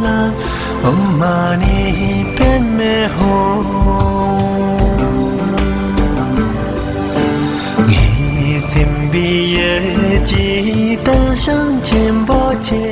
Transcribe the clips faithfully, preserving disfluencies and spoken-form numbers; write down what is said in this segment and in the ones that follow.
ལ། ཨོཾ་མ་ཎི་པདྨེ་ཧཱུྃ། ངའི་སེམས་པའི་ཡུལ་གྱི་དལ་ཞིང་ཆེན་པོ་ཆེ།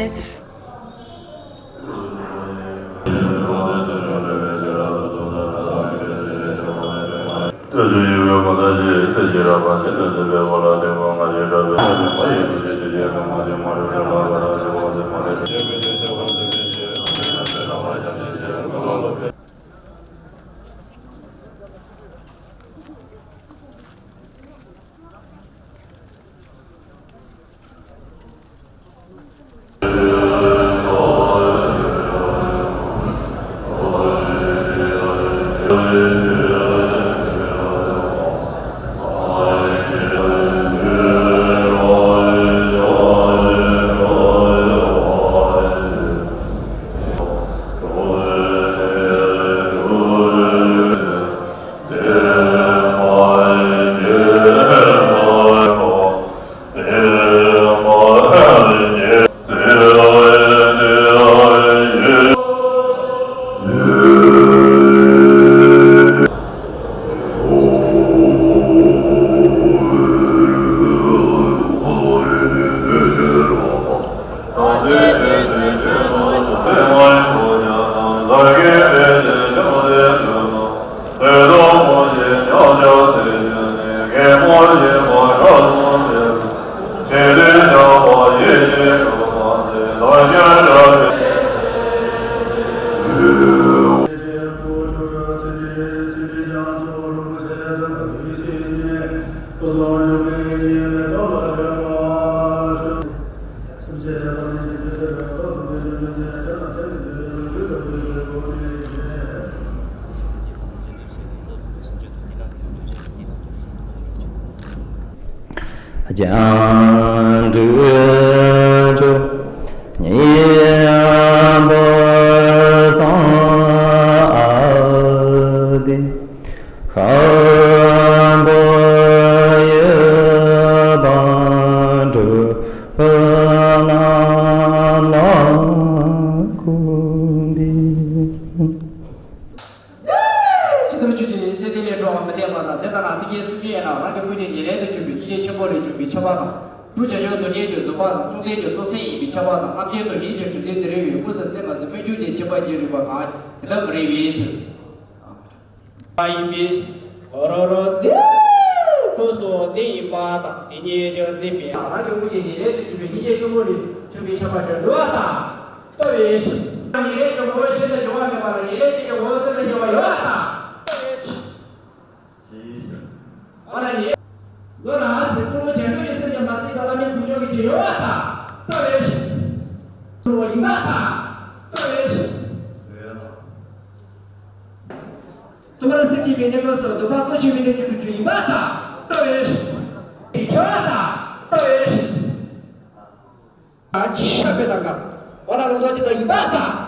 སྙིང་པོ་བཟང་ཨ་དེ། ཤམ་བུ་ཡི་དྭགས་དྲུག་རྣམས་ལ་གུས་པས། ཇི་ལྟར་ཆོས་ཀྱི་དེ་དེ་ལས་འགྲོ་བ་མི་འཐད་པ་དང་། དེ་ལྟ་ན་སེང་གེ་སེང་གེ་ཡིན་ན་རང་གི་སྐུ་དེ་ཉེ་ལས་དུ་བྱུང་བའི་སྙིང་རྗེ་ཆེན་པོ་ལས་བྱུང་བའི་ཆེ་བ་དང་། བསྒྲུབ་བྱ་སྦྱོར་དུ་གནས་ཀྱི་སྡུག་པ་དང་། གསུང་རྟེན་གྱི་གཙོ་ཚིག་ཡིན་པའི་ཆེ་བ་དང་། རྣམ་མཁྱེན་དུ་ཉིད་ཀྱི་གྲུབ་དོན་དེ་རེ་བའི་སྐུ་སུ་སེམས་མ་ཟད་སྨོན་འཇུག་ཅན་ཆེན་པོ་ཅིག་རིག་པ་གང་དེ་ལྟ་མི་རིགས་པའི་ཕྱིར། པ་ཡིན་པའི་ཕྱིར། རོ་རོ་དེ་སྐུ་སོགས་དེ་ཡིན་པ་དང་། དེ་ཉིད་ཀྱང་འཛིན་པའི་རང་གི་དབུ་རྒྱན་ཉེ་ལས་དུ་བྱུང་བའི་སྙིང་རྗེ་ཆེན་པོ་ལས་བྱུང་བའི་ཆེ་བ་དེ་འདུལ་བ་དང་། ལྟ་བའི་ཕྱིར། ཉེ་ལས་ཀྱི་ངོ་བོ་ཤིན་ཏུ་འབྱུང་བ་མེད་པ་ལ་ཉེ་ལས་ཀྱི་ངོ་བོ་སེམས་ལ་སྐྱེ་བ་ཡོད་པ་དང་། ལྟ་བའི་ཕྱིར། འོ་ན་ཉེ་ལོ་ན་ཟེར་ཀུན་སློང་བྱང་ཆུབ་ཀྱི་སེམས་ཀྱིས་མ་ཟིན་པ་བླ་མེད་མཚུངས་ཆོས་ཀྱི་དྲི་ཡོད་པ་དང་། ལྟ་བའི་ཕྱིར། ཀུན་སློང་ཡིན་པ་དང་། ལྟ་བའི་ཕྱིར། ཐུབ་པ་སེམས་བསྐྱེད་པའི་གནས་སྐབས་སུ་སྡུག་པ་གཙོ་ཆེ་བའི་གནས་ཀྱི་སྒྲུབ་རྒྱུ་ཡིན་པ་དང་། ལྟ་བའི་ཕྱིར། ཆེ་བ་དང་། ལྟ་བའི་ཕྱིར། ཆ་ཕེ་དང་སྐབས་འོ་ན་ལུང་དོན་དེ་དག་ཡིན་པ་དང་